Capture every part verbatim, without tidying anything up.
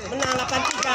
Menang delapan tiga.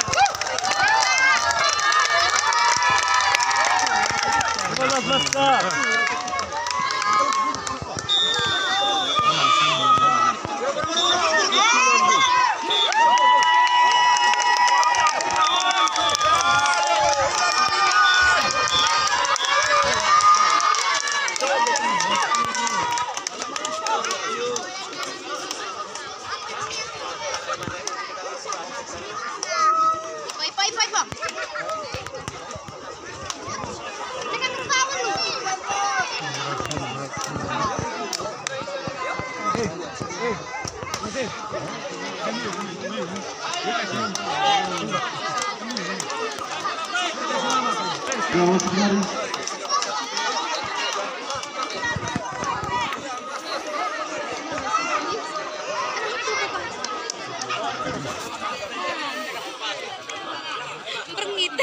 Permit.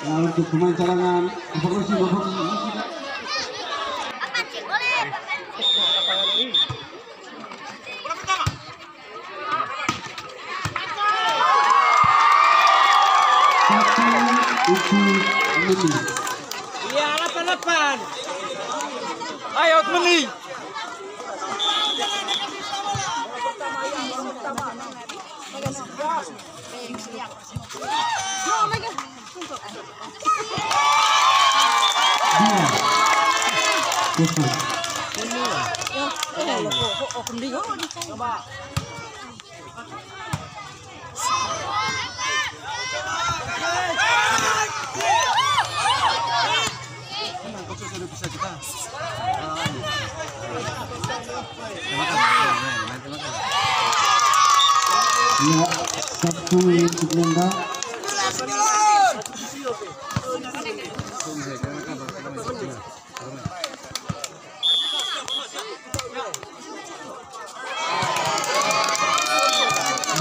Ya, untuk pemain cadangan, Bapak Rusi, Bapak Rusi. Satu, itu, Meni. Iya, delapan delapan. Ayo, Meni. Ya, satu untuk Nenda.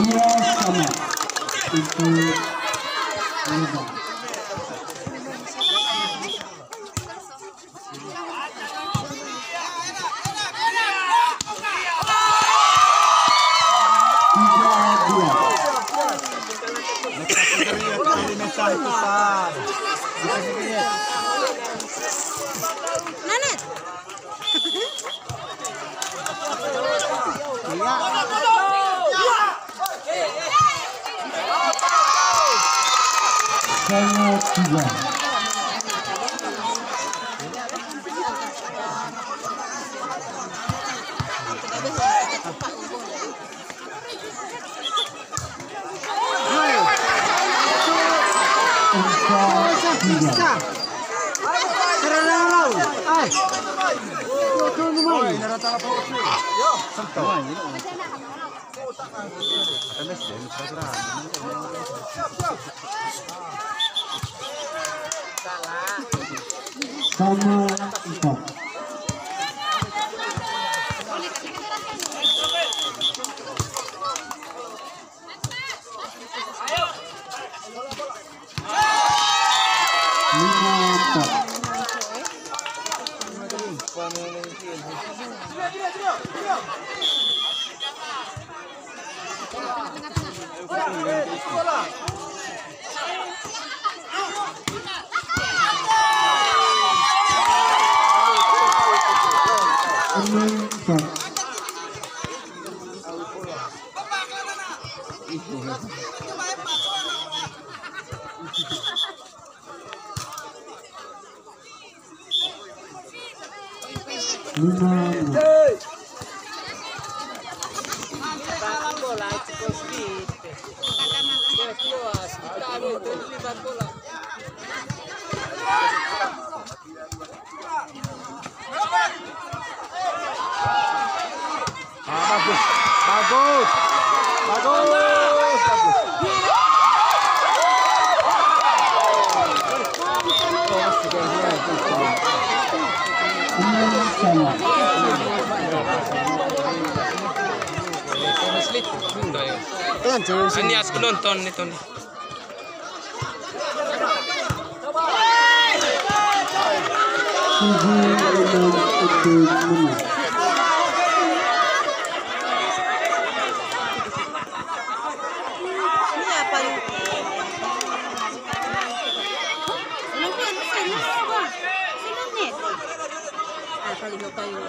Dua sama. Itu Nenda. Tiga dua. Nanet. Sama tiga. Empat tiga. Sama empat. Lima empat. Enam empat. Lima enam. Ah, bagus. Bagus. Bagus. Bagus. Oh, masih ada yang lain. Ini aku nonton itu nih. Tujuh enam untuk menit. Ini apa yuk? Ini apa? Ini apa? Ini apa? Ah, paling apa yuk?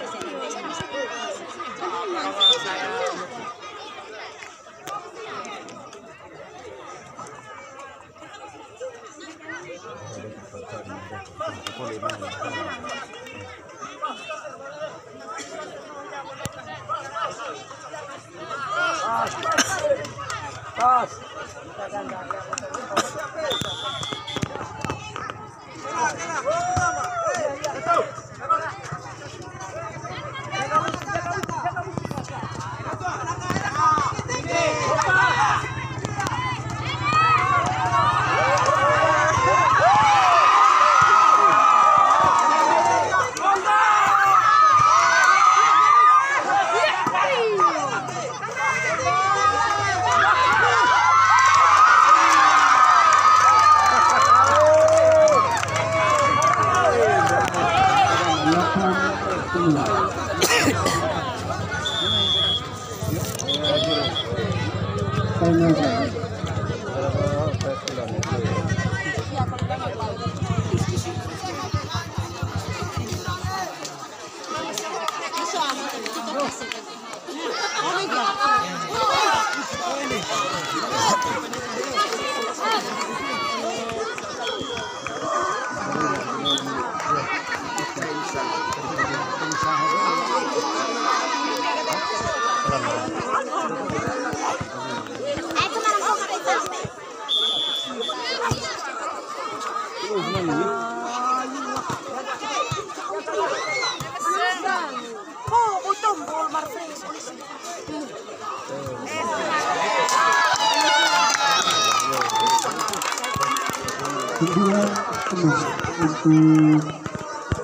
Sembilan enam untuk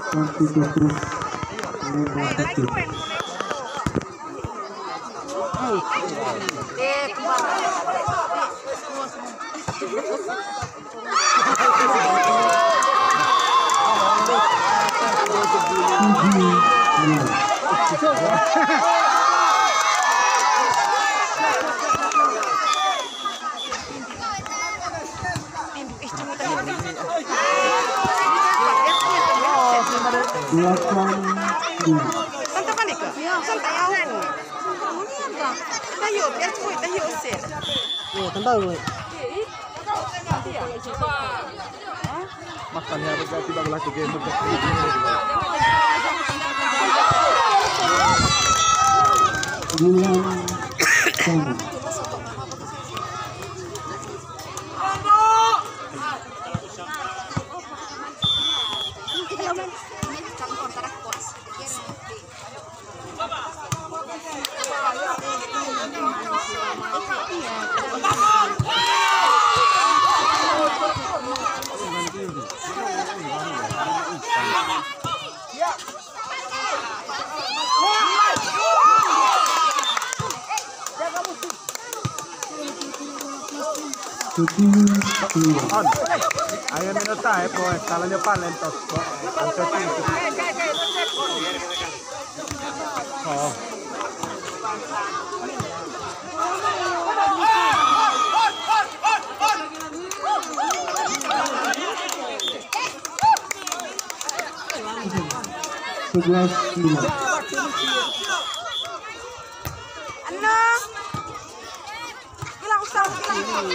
Santi Petrus lima satu. Delapan dua. Santai balik ke? Santai au. Tayo, biar cuy, tayo usir. Iya, tentang gue. Makan ya, berarti baru lagi game. Sembilan sama. On. Ayo minota, eh, boy. Kalau nyepan lentos, boy. Angkat itu. Oh. Sebelas lima. Ano? Bilang usah, bilang.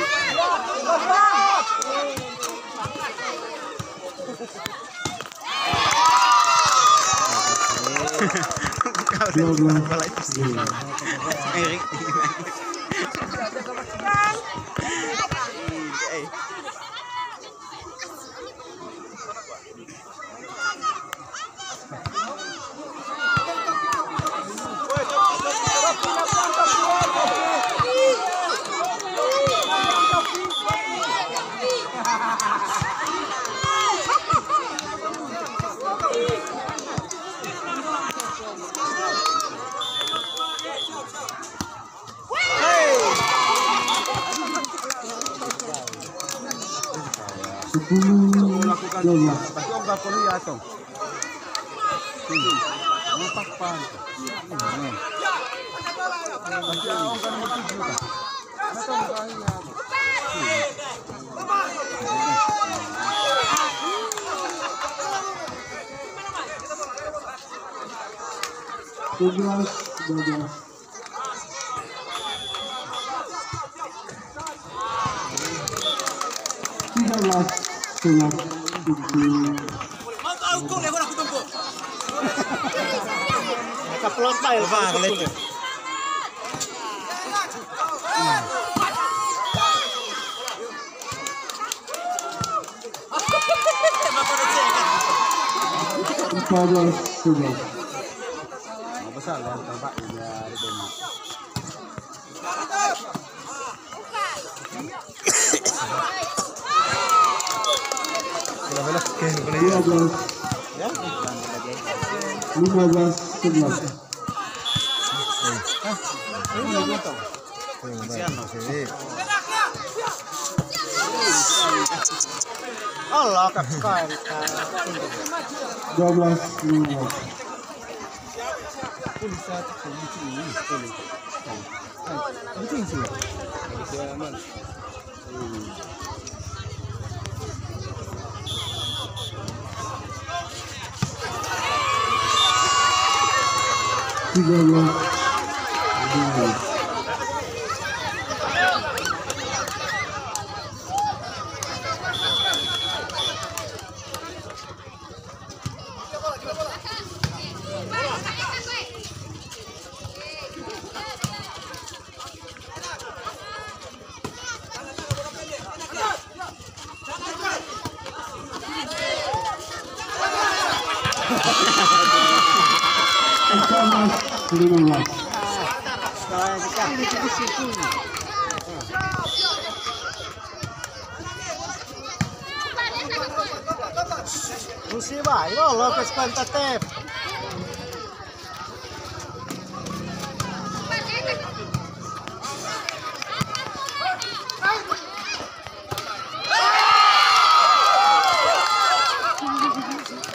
Dua belas lima. Sepuluh dua belas. Tapi orang gak perlu ya, Tong. Hmm. Nampak pan. Hmm. Tapi orang kan nomor tujuh, kan? Mana Tong, kan, ya? Hmm. Sebelas dua belas. Tiga belas sebelas. Kaplot, Pak, ya. Empat belas sebelas. Besar, ya, tampak ini, ya, ada banyak. Lima belas sebelas. Allah, Kak, Kak. Dua belas lima belas. Tiga belas. Empat belas lima belas. Musibah, lo, lo, kes kuenta tep.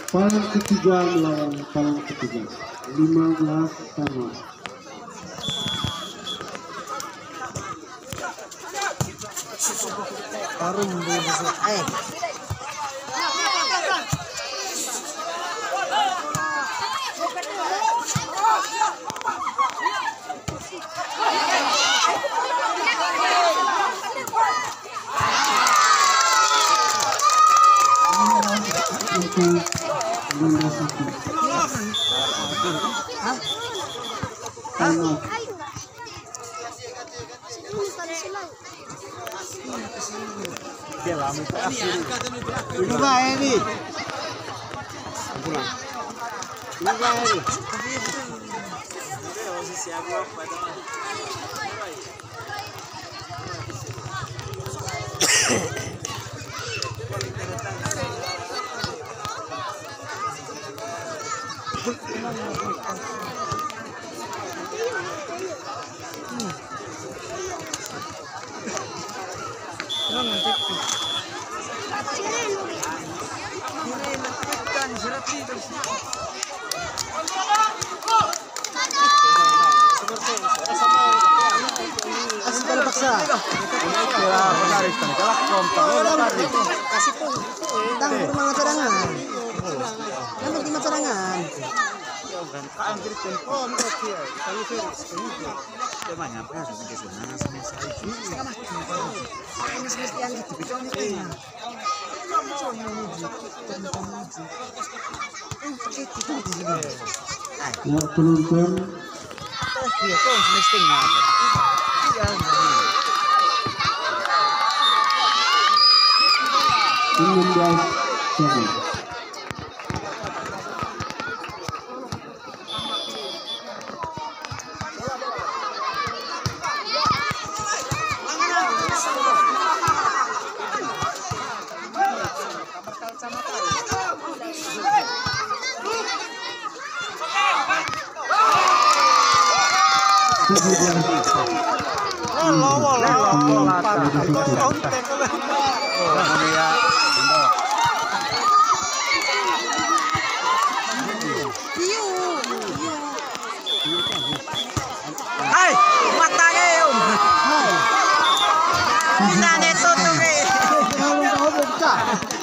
Palang ketiga melawan palang ketiga, lima belas sama. Harum, eh. Hah? Ini bae nih. Ini bae nih. Kasih pada paksa. Ya, menarik, kan? Galak, kompak, menarik. Kasih pun. Tang, rumah cadangan. Kan rumah cadangan. Emangnya apa harus bikin sana sama saya? Setengah mati. Ini semestian gitu, betul nih. Ya, penonton. Enam belas sama.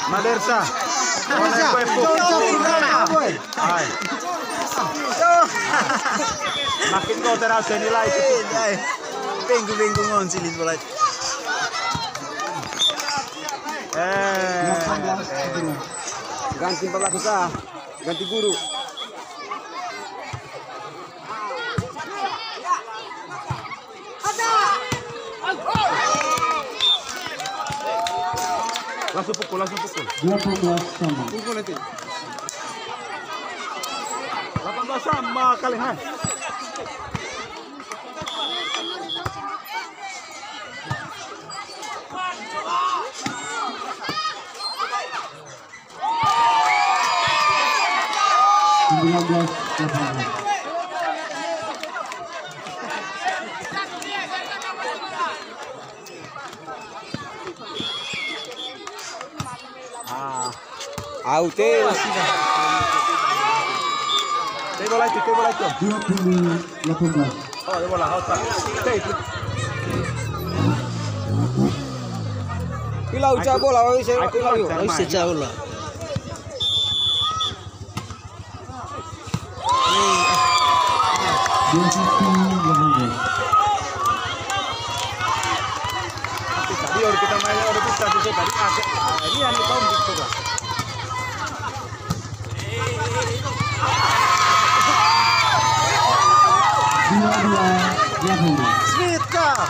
Madersa. Madersa. Hai. Makin kau terasa nilai. Bengku-bengku ngon silit bola. Eh. Ganti pelaku sah. Ganti guru. Langsung pukul, langsung pukul. Delapan belas sama. Pukul nanti. Delapan belas sama kali, hai. Sembilan belas delapan belas. Ah. Au, te. Te bola itu, te bola itu. Dua puluh delapan belas. Oh, te bola, hot. Te itu. Pila ucap bola, wis, pila yuk. Wis, ucap bola. Tadi orang kita main, orang kita satu tadi, ini yang tahu gitu lah. Dua dua, dua puluh. Smith kah?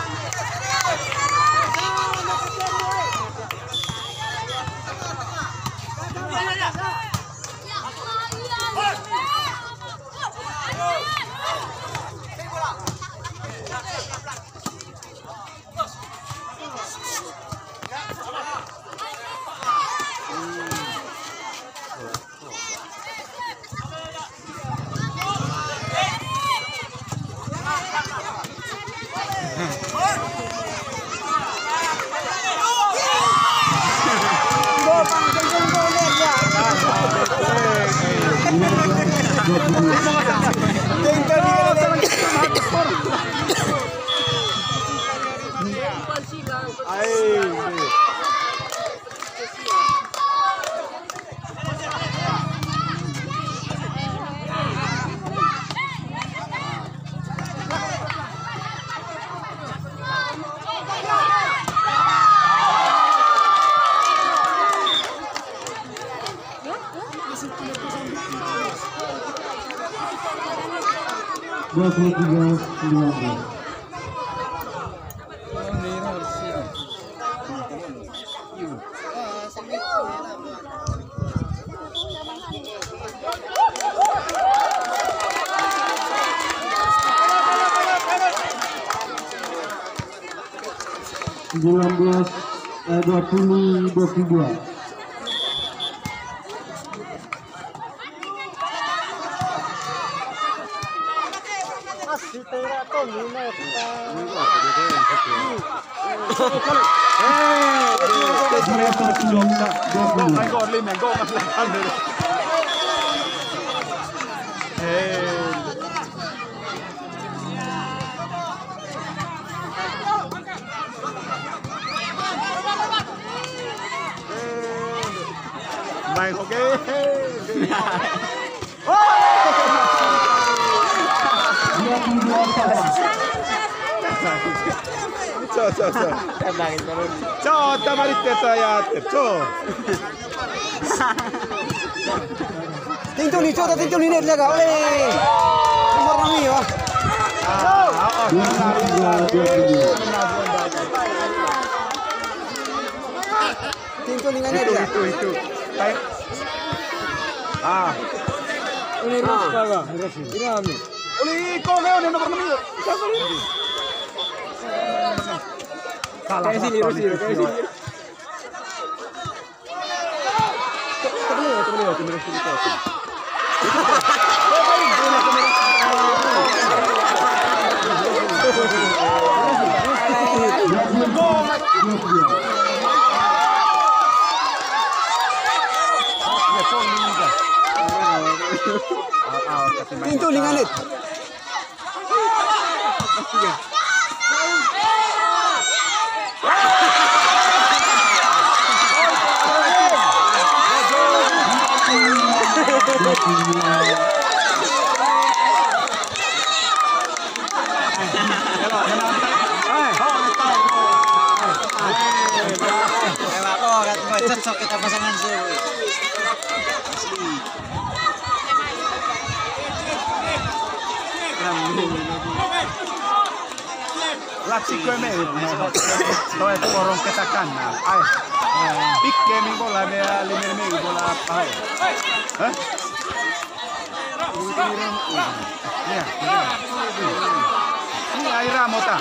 Dua puluh tiga, sembilan belas. Sembilan belas, eh, dua puluh, dua puluh dua. Main hoki. Cok, cok, cok. Cok, tamari teta ya, cok. Tintu ni, cok, tintu ni, net jaga. Weh. Nomor enam ni, wah. Tintu ni, net ya. Itu, itu, itu. Ah. Ini Ros, Paga. Ini Ami. Uli, kau, kau, ini nomor enam ni. Salah. Kayak sini, Ros, kayak sini. Tintu linganet. Cocok kita pasangan sih. Latsi kue me. Toe porong ketakan. Ai. Pik gaming bola dia lima ribu bola apa? Hah? Iya. Ini air mota.